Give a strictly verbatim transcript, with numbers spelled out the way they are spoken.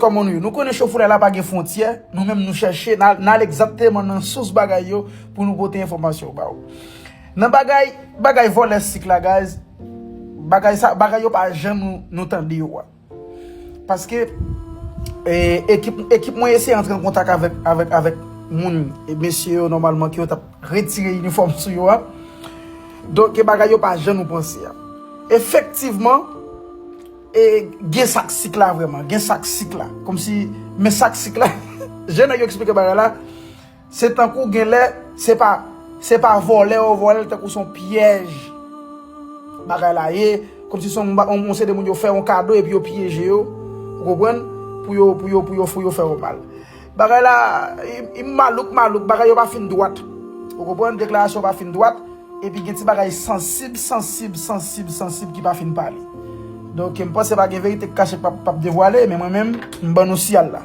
Kòman nou ye? Nou konnen Cho Foulay la pa gen fwontyè, nou menm nou chèche, n al, n al egzakteman nan sous bagay yo pou nou pote enfòmasyon ba ou. Nan bagay, bagay vòlè sik la, guys, bagay sa, bagay yo pa janm nou, nou tande yo a. Paske e, ekip, ekip mwen eseye antre an kontak avèk, avèk, avèk moun, e mesye yo nòmalman ki yo t ap retire inifòm sou yo a. Donk, e bagay yo pa jan nou panse a. Efektivman, e, gen sa k sik la vrèman, gen sa k sik la. Kòmsi, men sa k sik la, jan nèg yo eksplike bagay la, se tankou genlè, se pa, se pa vòlè yo vòlè l, tankou se yon pyèj bagay la ye, kòmsi se yon, yon, yon seri de moun yo fè yon kado epi yo pyeje yo, ou konprann, pou yo, pou yo, pou yo, pou yo fè yo mal. Bagay la, i, i malouk, malouk, bagay yo pa fin dwat. Ou konprann, deklarasyon pa fin dwat, epi gen ti bagay sansib, sansib, sansib, sansib ki pa fin pale. Donk, m panse pa gen verite k kache k p ap, p ap devwale, men mwen menm, m ban nou siyal la.